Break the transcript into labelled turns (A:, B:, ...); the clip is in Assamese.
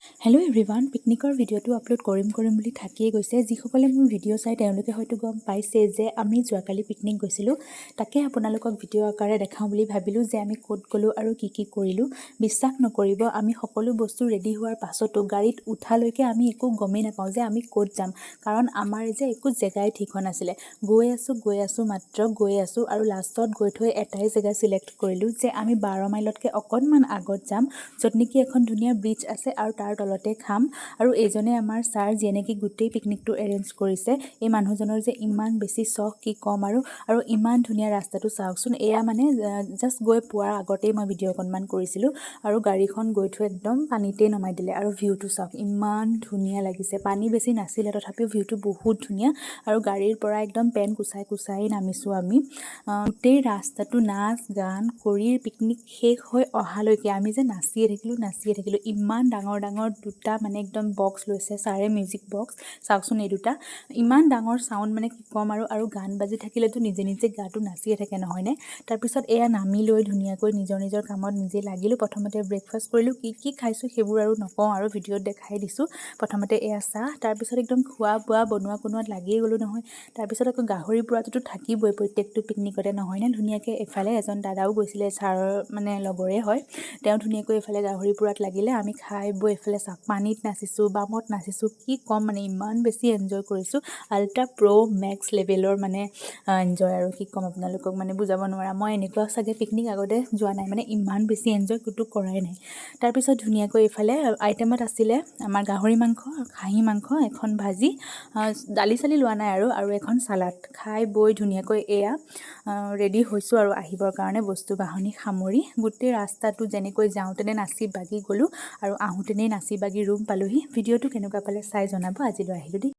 A: হেল্ল' এভৰিৱান, পিকনিকৰ ভিডিঅ'টো আপলোড কৰিম কৰিম বুলি থাকিয়ে গৈছে। যিসকলে মোৰ ভিডিঅ' চাই, তেওঁলোকে হয়তো গম পাইছে যে আমি যোৱাকালি পিকনিক গৈছিলোঁ। তাকে আপোনালোকক ভিডিঅ' আকাৰে দেখাওঁ বুলি ভাবিলোঁ যে আমি ক'ত গ'লোঁ আৰু কি কি কৰিলোঁ। বিশ্বাস নকৰিব, আমি সকলো বস্তু ৰেডি হোৱাৰ পাছতো গাড়ীত উঠালৈকে আমি একো গমেই নাপাওঁ যে আমি ক'ত যাম। কাৰণ আমাৰ যে একো জেগাই ঠিক হোৱা নাছিলে। গৈ আছোঁ, গৈ আছোঁ, মাত্ৰ গৈ আছোঁ আৰু লাষ্টত গৈ থৈ এটাই জেগা চিলেক্ট কৰিলোঁ যে আমি 12 মাইলতকৈ অকণমান আগত যাম, য'ত নেকি এখন ধুনীয়া ব্ৰিজ আছে আৰু তাৰ তলতে খাম। আৰু এইজনে আমাৰ ছাৰ, যিয়ে নেকি গোটেই পিকনিকটো এৰেঞ্জ কৰিছে। এই মানুহজনৰ যে ইমান বেছি চখ, কি ক'ম আৰু। আৰু ইমান ধুনীয়া ৰাস্তাটো চাওকচোন। এয়া মানে জাষ্ট গৈ পোৱাৰ আগতেই মই ভিডিঅ' অকণমান কৰিছিলোঁ আৰু গাড়ীখন গৈ থৈ একদম পানীতেই নমাই দিলে। আৰু ভিউটো চাওক, ইমান ধুনীয়া লাগিছে। পানী বেছি নাছিলে, তথাপিও ভিউটো বহুত ধুনীয়া। আৰু গাড়ীৰ পৰা একদম পেণ্ট কোচাই কোচাই নামিছোঁ আমি। গোটেই ৰাস্তাটো নাচ গান কৰি পিকনিক শেষ হৈ অহালৈকে আমি যে নাচিয়ে থাকিলোঁ, নাচিয়ে থাকিলোঁ। ইমান ডাঙৰ ডাঙৰ দুটা মানে একদম বক্স লৈছে ছাৰে, মিউজিক বক্স। চাওকচোন, এই দুটা ইমান ডাঙৰ চাউণ্ড, মানে কি ক'ম আৰু। আৰু গান বাজি থাকিলেতো নিজে নিজে গাটো নাচিয়ে থাকে, নহয়নে? তাৰপিছত এয়া নামি লৈ ধুনীয়াকৈ নিজৰ নিজৰ কামত নিজে লাগিলোঁ। প্ৰথমতে ব্ৰেকফাষ্ট কৰিলোঁ। কি কি খাইছোঁ সেইবোৰ আৰু নকওঁ আৰু, ভিডিঅ'ত দেখাই দিছোঁ। প্ৰথমতে এয়া চাহ। তাৰপিছত একদম খোৱা বোৱা, বনোৱা কনোৱাত লাগিয়ে গ'লোঁ নহয়। তাৰপিছত আকৌ গাহৰি পোৰাটোতো থাকিবই প্ৰত্যেকটো পিকনিকতে, নহয়নে? ধুনীয়াকৈ এফালে এজন দাদাও গৈছিলে, ছাৰৰ মানে লগৰে হয়। তেওঁ ধুনীয়াকৈ এইফালে গাহৰি পোৰাত লাগিলে। আমি খাই বৈ এইফালে চাওক, পানীত নাচিছোঁ, বামত নাচিছোঁ, কি ক'ম, মানে ইমান বেছি এনজয় কৰিছোঁ। আল্ট্ৰা প্ৰ' মেক্স লেভেলৰ মানে এনজয় আৰু কি ক'ম আপোনালোকক, মানে বুজাব নোৱাৰা। মই এনেকুৱা চাগে পিকনিক আগতে যোৱা নাই, মানে ইমান বেছি এনজয় ক'তো কৰাই নাই। তাৰপিছত ধুনীয়াকৈ এইফালে আইটেমত আছিলে আমাৰ গাহৰি মাংস, খাহী মাংস, এখন ভাজি, দালি চালি লোৱা নাই আৰু আৰু এখন চালাড। খাই বৈ ধুনীয়াকৈ এয়া ৰেডি হৈছোঁ আৰু আহিবৰ কাৰণে বস্তু বাহনি সামৰি। গোটেই ৰাস্তাটো যেনেকৈ যাওঁতেনে নাচি বাগি গ'লোঁ আৰু আহোঁতেনেই নাচি বাগি ৰুম পালোহি। ভিডিঅ'টো কেনেকুৱা পালে চাই জনাব। আজিলৈ আহিলোঁ দেই।